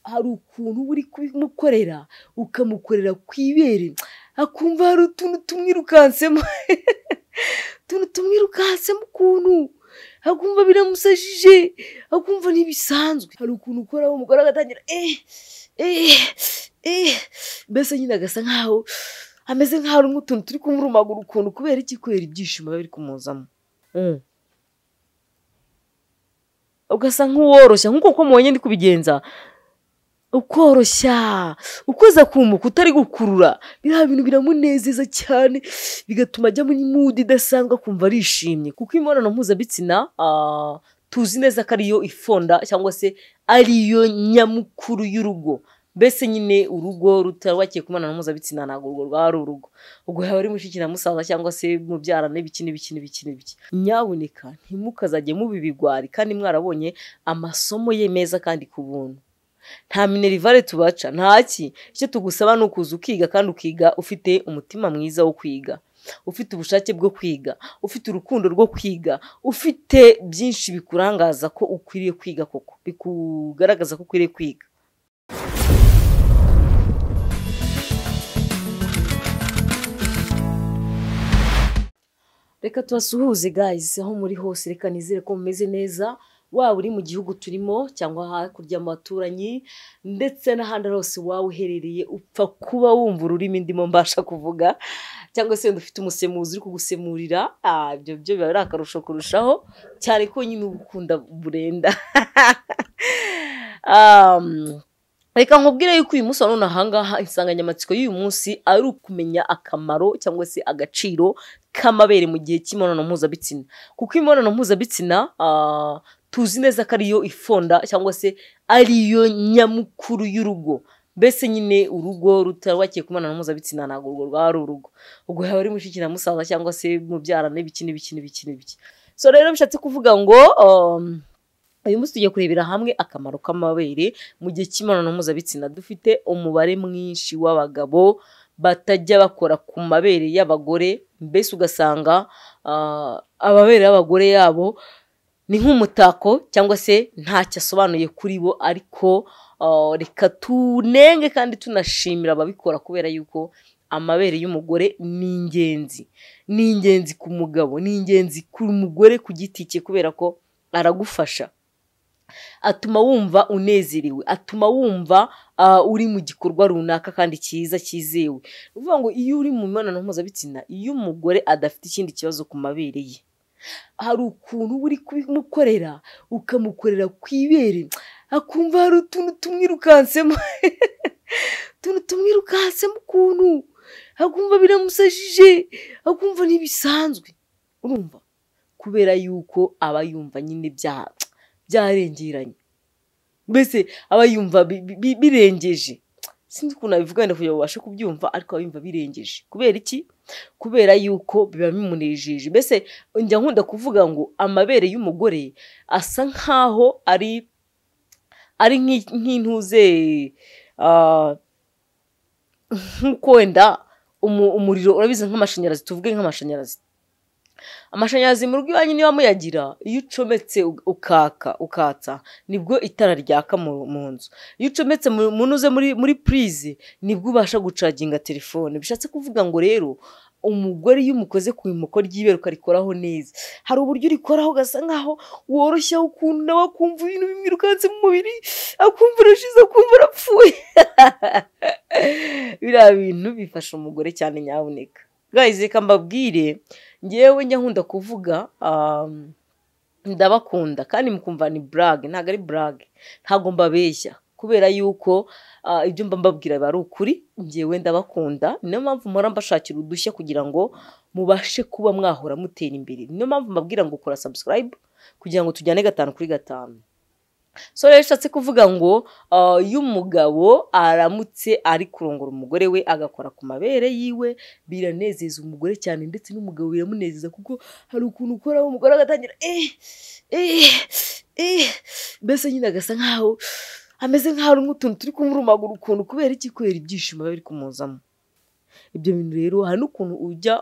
Hari ukuntu uba uri kubimukorera ukamukorera ku ibere, akumva hari utuntu tumwirukansemo utuntu tumwirukansemo ukuntu, akumva biramusajije, akumva ntibisanzwe. Hari ukuntu ukoraho umugore agatangira mbese nyine agasa nkaho ameze nkaho harimo utuntu turi kumurumagura ukuntu. Kubera iki? Kubera ibyishimo biba biri kumuzamo. Ugasa nk'uworoshya nk'uko uko mubonye ndi kubigenza, ukoroshya ukoza kumuka utari gukurura, biriya bintu biramunezeza cyane, bigatuma ajya muri mood idasanzwe, akumva arishimye. Kuko imibonano mpuzabitsina tuzi neza ko ariyo ifonda cyangwa se ariyo nyamukuru y'urugo. Mbese nyine urugo rutarubakiye ku mibonano mpuzabitsina ntabwo urwo rwaba ari urugo, ubwo yaba ari mushiki na musaza cyangwa se mubyara n'ibiki n'ibiki n'ibiki n'ibiki. Nyabuneka ntimukazajye muba ibigwari kandi mwarabonye amasomo ye meza kandi ku buntu. Nta minerivare tubaca, ntaki. Icyo tugusaba ni ukuza ukiga, kandi ukiga ufite umutima mwiza wo kwiga, ufite ubushake bwo kwiga, ufite urukundo rwo kwiga, ufite byinshi bikurangaza ko ukwiriye kwiga koko, bikugaragaza ko ukwiriye kwiga. Reka tubasuhuze guys aho muri hose, reka nizere ko mumeze neza, waba uri mu gihugu turimo cyangwa hakurya mu baturanyi ndetse n'ahandi hose waba uherereye, upfa kuba wumva ururimi ndimo mbasha kuvuga, cyangwa se wenda ufite umusemuzi uri kugusemurira, ibyo byo biba ari akarusho kurushaho, cyane ko nyine uba ukunda burenda. Reka nkubwire yuko uyu munsi wa none ahangaha insanganyamatsiko y'uyu munsi ari ukumenya akamaro cyangwa se agaciro k'amabere mu gihe cy'imibonano mpuzabitsina. Kuko imibonano mpuzabitsina tuzi neza ko ariyo ifonda cyangwa se ariyo nyamukuru y'urugo. Mbese nyine urugo rutarubakiye ku mibonano mpuzabitsina ntabwo urwo rwaba ari urugo, ubwo yaba ari mushiki na musaza cyangwa se mubyara n'ibiki n'ibiki n'ibiki n'ibiki. So rero bishatse kuvuga ngo uyu munsi tugiye kurebera hamwe akamaro k'amabere mu gihe cy'imibonano mpuzabitsina. Dufite umubare mwinshi w'abagabo batajya bakora ku mabere y'abagore, mbese ugasanga amabere y'abagore yabo ni nk'umutako cyangwa se ntacyo asobanuye kuri bo, ariko reka tunenge kandi tunashimira ababikora, kubera yuko amabere y'umugore ni ingenzi, ni ingenzi ku mugabo, ni ingenzi ku mugore ku giti cye, kubera ko aragufasha, atuma wumva unezerewe, atuma wumva uri mu gikorwa runaka kandi cyiza cyizewe. Ni ukuvuga ngo iyo uri mu mibonano mpuzabitsina, iyo umugore adafite ikindi kibazo ku mabere ye, hari ukuntu uba uri kubimukorera ukamukorera ku ibere, akumva hari utuntu tumwirukansemo utuntu tumwirukansemo ukuntu, akumva biramusajije, akumva ntibisanzwe. Urumva, kubera yuko aba yumva nyine byarengeranye, mbese aba yumva birengeje. Sinzi ukuntu nabivuga wenda kugira ngo ubashe kubyumva, ariko aba yumva birengeje. Kubera iki? Kubera yuko biba bimunejeje. Mbese njya nkunda kuvuga ngo amabere y'umugore asa nkaho ari nk'intuze, nk'uko wenda umuriro urabizi nk'amashanyarazi, tuvuge nk'amashanyarazi. Amashanyarazi mu rugo iwanyu niba muyagira, iyo ucometse ukaka ukatsa nibwo itara ryaka mu nzu. Iyo ucometse munuze muri prise nibwo ubasha gucaginga telefone. Bishatse kuvuga ngo rero umugore iyo umukoze ku imoko ry'ibere ukarikoraho neza, hari uburyo urikoraho ugasa nkaho woroshya ukuntu, nawe akumva ibintu bimwirukanse mu mubiri, akumva arashize, akumva arapfuye. Biriya bintu bifasha umugore cyane nyabuneka. Guys, reka mbabwire, ngewe njya nkunda kuvuga ndabakunda kandi mukumva ni brag, ntabwo ari brag, ntabwo mbabeshya, kubera yuko ibyo mba mbabwira biba ari ukuri. Ngewe ndabakunda, niyo mpamvu mpora mbashakira udushya kugira ngo mubashe kuba mwahora mutera imbere. Niyo mpamvu mbabwira ngo kora subscribe kugira ngo tujyane 5 kuri 5. So rero bishatse kuvuga ngo iyo umugabo aramutse ari kurongora umugore we agakora ku mabere yiwe, biranezeza umugore cyane, ndetse n'umugabo biramunezeza, kuko hari ukuntu ukoraho umugore agatangira mbese nyine agasa nkaho ameze nkaho harimo utuntu turi kumurumagura ukuntu. Kubera iki? Kubera ibyishimo biba biri kumuzamo. Ibyo bintu rero hari n'ukuntu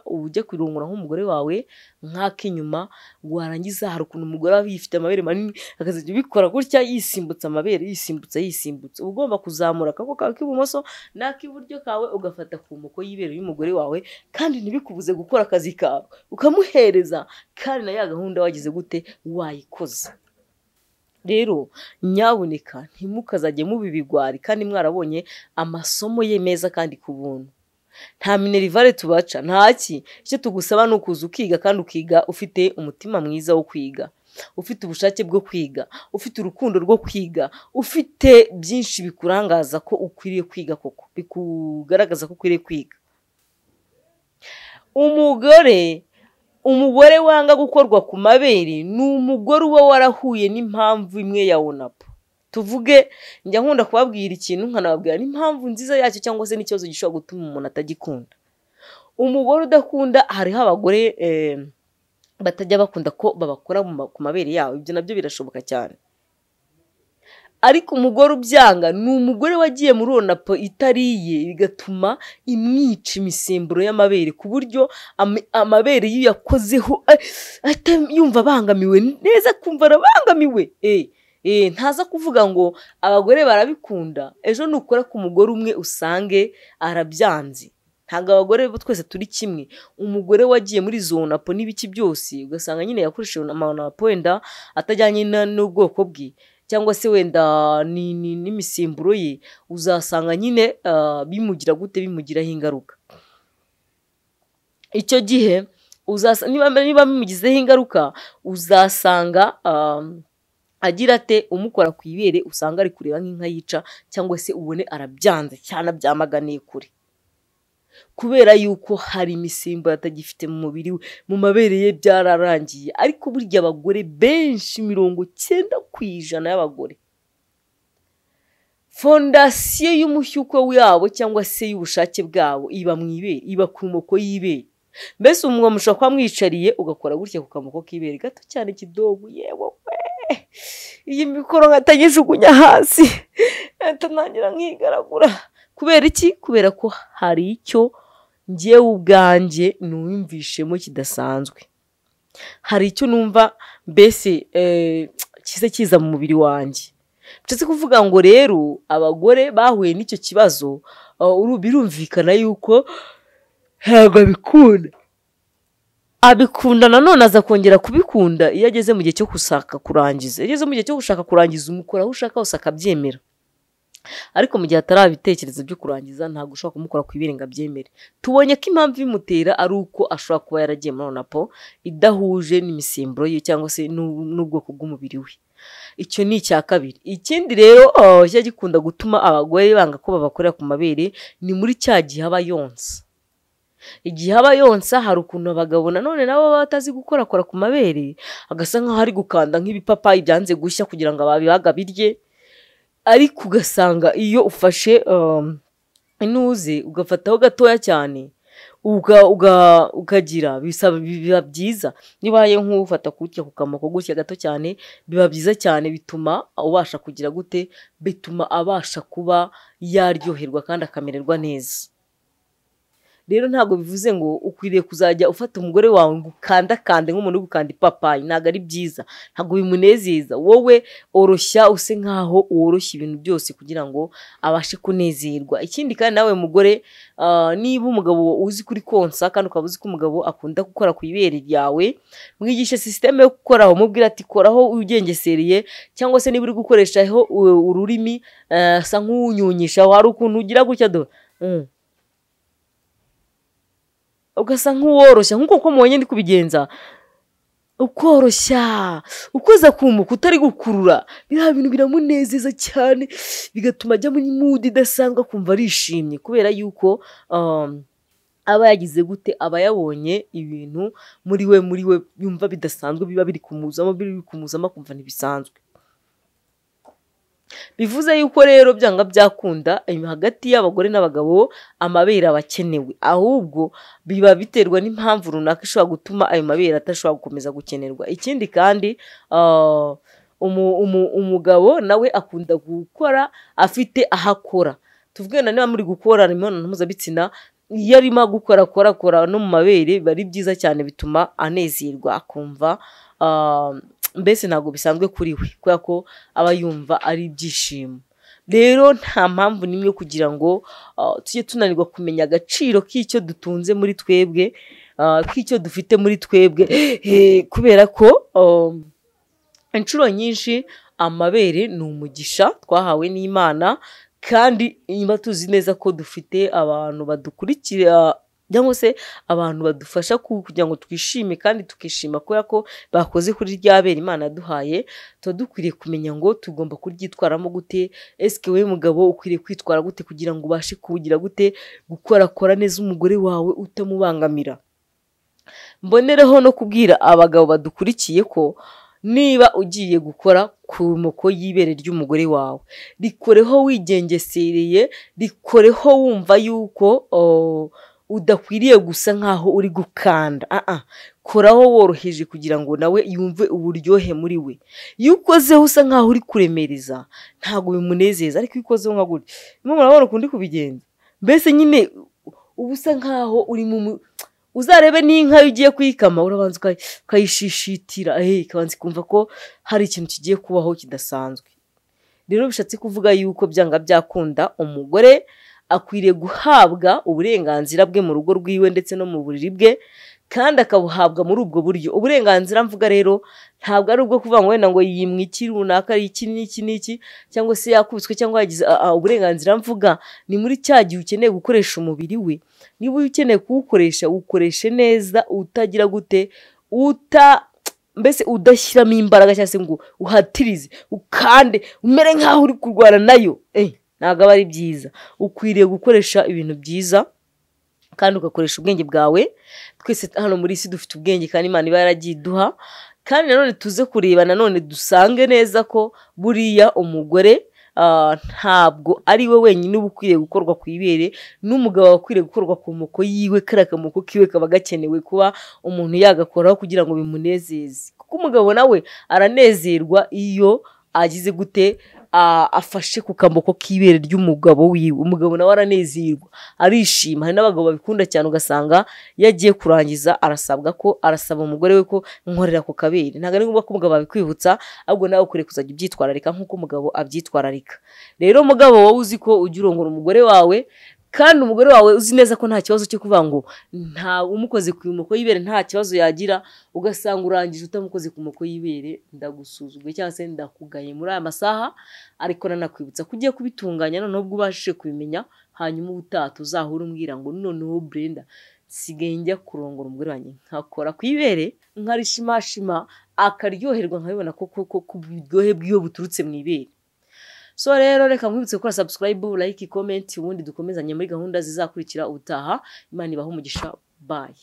ujya kwirongora nk'umugore wawe nk'ak'inyuma, warangiza hari ukuntu umugore aba yifite amabere manini akazajya ubikora gutya yisimbutsa amabere, yisimbutsa yisimbutsa. Uba ugomba kuzamura akaboko kawe k'ibumoso n'ak'iburyo kawe ugafata ku moko y'ibere y'umugore wawe, kandi ntibikubuze gukora akazi kawe, ukamuhereza kandi na ya gahunda wagize gute wayikoze. Rero nyabuneka ntimukazajye muba ibigwari kandi mwarabonye amasomo ye meza kandi ku buntu. Nta minerivare tubaca, ntaki. Icyo tugusaba ni ukuza ukiga kandi ukiga ufite umutima mwiza wo kwiga, ufite ubushake bwo kwiga, ufite urukundo rwo kwiga, ufite byinshi bikurangaza ko ukwiriye kwiga koko, bikugaragaza ko ukwiriye kwiga. Umugore wanga gukorwa ku mabere ni umugore uba warahuye n'impamvu imwe ya onapo. Tuvuge njya nkunda kubabwira ikintu nkanababwira n'impamvu nziza yacyo cyangwa se n'ikibazo gishobora gutuma umuntu atagikunda. Umugore udakunda, hariho abagore batajya bakunda ko babakora ku mabere yabo, ibyo nabyo birashoboka cyane. Ariko umugore ubyanga ni umugore wagiye muri onapo itariye, bigatuma imwica imisemburo y'amabere ku buryo amabere iyo yakozeho yumva abangamiwe neza, kumva arabangamiwe. Ntaza kuvuga ngo abagore barabikunda, ejo nukora ku mugore umwe usange arabyanze. Ntabwo abagore twese turi kimwe. Umugore wagiye muri izo onapo n'ibiki byose ugasanga nyine yakoresheje amaonapo wenda atajyanye n'ubwoko bwe cyangwa se wenda n'imisemburo ye, uzasanga nyine bimugira gute, bimugiraho ingaruka. Icyo gihe niba bimugizeho ingaruka uzasanga agira ate, umukora ku ibere usanga ari kureba nk'inka yica cyangwa se ubone arabyanze cyane abyamaganiye kure, kubera yuko hari imisemburo atagifite mu mubiri we, mu mabere ye byararangiye. Ariko burya abagore benshi 90% y'abagore, fondasiyo y'umushyuko wabo cyangwa se y'ubushake bwabo iba mu ibere, iba ku moko y'ibere. Mbese umugabo mushobora kuba mwicariye ugakora gutya ku kamoko k'ibere gato cyane kidogo, yewe we iyi mikoro nkatayijugunya hasi ntangira nkigaragura. Kubera iki? Kubera ko hari icyo njyewe ubwanjye numvishemo kidasanzwe, hari icyo numva mbese kiza kiza mu mubiri wanjye. Nshatse kuvuga ngo rero abagore bahuye n'icyo kibazo birumvikana yuko ntabwo abikunda. Abikunda nanone aza kongera kubikunda iyo ageze mu gihe cyo gushaka kurangiza. Iyo ageze mu gihe cyo gushaka kurangiza umukora aho ushaka hose akabyemera. Ariko mu gihe atarabitekerezo byo kurangiza ntabwo ushobora kumukora ku ibere ngo abyemere. Tubonye ko impamvu imutera ari uko ashobora kuba yaragiye muri onapo idahuje n'imisemburo ye cyangwa se n'ubwoko bw'umubiri we. Icyo ni icya kabiri. Ikindi rero kijya gikunda gutuma abagore banga ko babakorera ku mabere ni muri cya gihe aba yonsa. Igihe aba yonsa hari ukuntu abagabo nanone nabo baba batazi gukorakora ku mabere, agasa nkaho ari gukanda nk'ibipapayi byanze gushya kugira ngo ababibaga birye. Ariko ugasanga iyo ufashe inuze ugafataho gatoya cyane ukagira biba byiza. Niba nk'ufata kutya ku kamoko gutya gato cyane biba byiza cyane, bituma ubasha kugira gute, bituma abasha kuba yaryoherwa kandi akamererwa neza. Rero ntabwo bivuze ngo ukwiriye kuzajya ufata umugore wawe ngo ukandakande nk'umuntu uri gukanda ipapayi, ntabwo ari byiza, ntabwo bimunezeza. Wowe oroshya, use nkaho woroshya ibintu byose kugira ngo abashe kunezerwa. Ikindi kandi nawe mugore, niba umugabo uzi kuri konsa kandi ukaba uzi ko umugabo akunda gukora ku ibere ryawe, mwigishe sisiteme yo gukoraho, mubwire ati koraho ugengesereye, cyangwa se niba uri gukoreshaho ururimi sa nk'unyunyisha, hari ukuntu ugira gutya do ugasa nk'uworoshya nk'uko uko mubonye ndi kubigenza, ukoroshya ukoza kumuka utari gukurura, biriya bintu biramunezeza cyane, bigatuma ajya muri mood idasanzwe akumva arishimye, kubera yuko aba yagize gute, aba yabonye ibintu muri we yumva bidasanzwe, biba biri kumuzamo akumva ntibisanzwe. Bivuze yuko rero byanga byakunda hagati y'abagore n'abagabo amabere aba akenewe, ahubwo biba biterwa n'impamvu runaka ishobora gutuma ayo mabere atashobora gukomeza gukenerwa. Ikindi kandi umugabo nawe akunda gukora afite aho akora. Tuvuge na niba muri gukora imibonano mpuzabitsina Iyo arimo agukorakorakora no mu mabere biba ari byiza cyane, bituma anezerwa akumva mbese ntabwo bisanzwe kuri we, kubera ko aba yumva ari ibyishimo. Rero nta mpamvu n'imwe kugira ngo tujye tunanirwa kumenya agaciro k'icyo dutunze muri twebwe, k'icyo dufite muri twebwe, kubera ko inshuro nyinshi amabere ni umugisha twahawe n'Imana, kandi niba tuzi neza ko dufite abantu badukurikira cyangwa se abantu badufasha kugira ngo twishime kandi tukishima kubera ko bakoze kuri rya bere Imana yaduhaye, tuba dukwiriye kumenya ngo tugomba kuryitwaramo gute. Esike wowe mugabo ukwiriye kwitwara gute kugira ngo ubashe kugira gute gukorakora neza umugore wawe utamubangamira. Mbonereho no kubwira abagabo badukurikiye ko niba ugiye gukora ku moko y'ibere ry'umugore wawe, rikoreho wigengesereye, rikoreho wumva yuko udakwiriye gusa nkaho uri gukanda. Koraho woroheje kugira ngo nawe yumve uburyohe muri we. Iyo ukozeho usa nkaho uri kuremereza ntabwo bimunezeza, ariko iyo ukozeho nka gutya, murabona ukuntu uri kubigenza, mbese nyine uba usa nkaho uri mu uzarebe n'inka iyo ugiye kuyikama urabanza ukayishishitira, ikabanza ikumva ko hari ikintu kigiye kubaho kidasanzwe. Rero bishatse kuvuga yuko byanga byakunda umugore akwiriye guhabwa uburenganzira bwe mu rugo rwiwe ndetse no mu buriri bwe, kandi akabuhabwa muri ubwo buryo. Uburenganzira mvuga rero ntabwo ari ubwo kuvuga ngo wenda ngo yimwe iki runaka, iki n'iki n'iki, cyangwa se yakubiswe cyangwa yagize. Uburenganzira mvuga ni muri cya gihe ukeneye gukoresha umubiri we. Niba ukeneye kuwukoresha, uwukoreshe neza, utagira gute, mbese udashyiramo imbaraga cyangwa se ngo uhatirize, ukande umere nkaho uri kurwana nayo, ntabwo aba ari byiza. Ukwiriye gukoresha ibintu byiza kandi ugakoresha ubwenge bwawe. Twese hano muri isi dufite ubwenge kandi Imana iba yaragiye iduha, kandi nanone tuze kureba nanone dusange neza ko buriya umugore ntabwo ari we wenyine uba ukwiriye gukorwa ku ibere, n'umugabo aba akwiriye gukorwa ku moko yiwe. Kariya kamoko kiwe kaba gakenewe kuba umuntu yagakoraho kugira ngo bimunezeze, kuko umugabo nawe aranezerwa iyo agize gute, afashe ku kamoko k'ibere ry'umugabo wiwe. Umugabo nawe aranezerwa, arishima. Hari n'abagabo babikunda cyane, ugasanga iyo agiye kurangiza arasabwa ko arasaba umugore we ko nkorera ku kabere. Ntabwo ari ngombwa ko umugabo abikwibutsa, ahubwo nawe ukwiriye kuzajya ubyitwararika nk'uko umugabo abyitwararika. Rero mugabo wowe uzi ko ujya urongora umugore wawe, kandi umugore wawe uzi neza ko nta kibazo cyo kuvuga ngo nta umukoze ku moko y'ibere nta kibazo yagira, ugasanga urangije utamukoze ku moko y'ibere, ndagusuzuguye cyangwa se ndakugaye muri aya masaha. Ariko nanakwibutsa ko ugiye kubitunganya noneho ubwo ubashije kubimenya, hanyuma ubutaha tuzahura umbwira ngo noneho Brenda nsigaye njya kurongora umugore wanjye nkakora ku ibere nkarishimashima akaryoherwa, nkabibona ko uburyohe bw'iyo buturutse mu ibere. So rero reka nkwibutse gukora subscribe, like, comment, ubundi dukomezanye muri gahunda zizakurikira ubutaha. Imana ibahe umugisha. Bye.